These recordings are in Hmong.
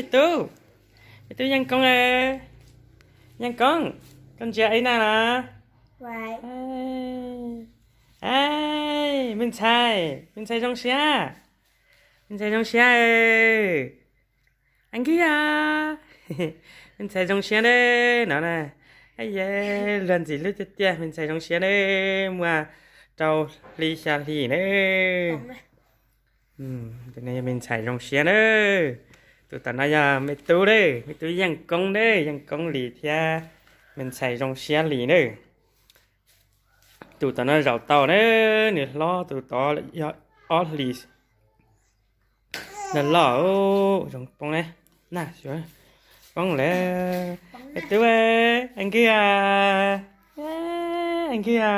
Me tub, me tub Yeej Koob, Yeej Koob, koj ntsia ib na los? Ai, me ntxhais, me ntxhais zoo siab, me ntxhais zoo siab. Ankija, me ntxhais zoo siab na no na. Ab, luag ntxim hlub tiag tiag, me ntxhais zoo siab na, muaj rau hli xya hlis na. Tus no yog me ntxhais zoo siab na. Tus tom no yog me tub na, me tub Yeej Koob na, Yeej Koob Lis thiab me ntxhais zoo siab Lis na. Tus tom no zaum tau na, nws hlob tus tod yog ob hlis. Loj loj, zoo poob na, na, poob lawm. Me tub, Ankija, Ankija,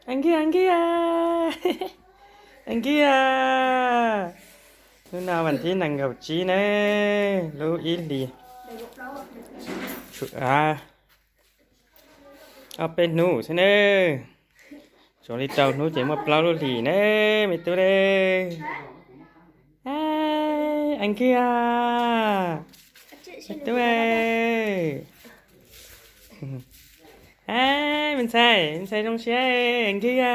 Ankija, Ankija, Ankija. Hnub no vas thib nees nkaum tsib na, lub ib hlis, tshuav ob peb hnub xwb na. Tshuav li rau hnub ces muaj plaub lub hlis na, me tub na. Ankija, me tub. Ai, me ntxhais, me ntxhais zoo siab, Ankija.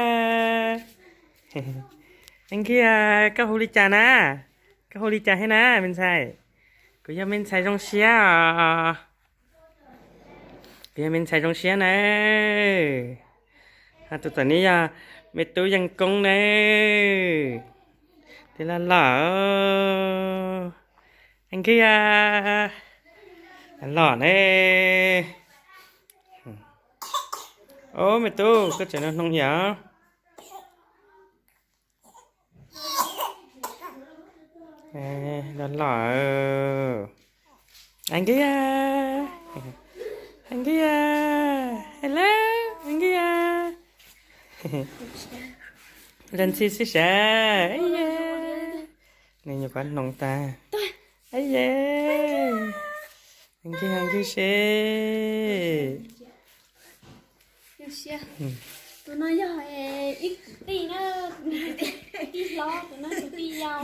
Ankija, koj hu li cas na? Koj hu li cas thiab na, me ntxhais? Kuv yog me ntxhais zoo siab os. Kuv yog me ntxhais zoo siab na. Tus tom no yog me tub Yeej Koob na. Twb loj loj, Ankija, loj loj ne. Ob, me tub, koj tseem noj hnoos yom? Loj loj. Ankija, Ankija, hello, Ankija. Leej txiv xwb sav. Nws nyuam qhuav hnoos tag. Aye, Ankija, Ankija seb. Tus no yog ib tij na, tij hlob, tus no tus tij yau.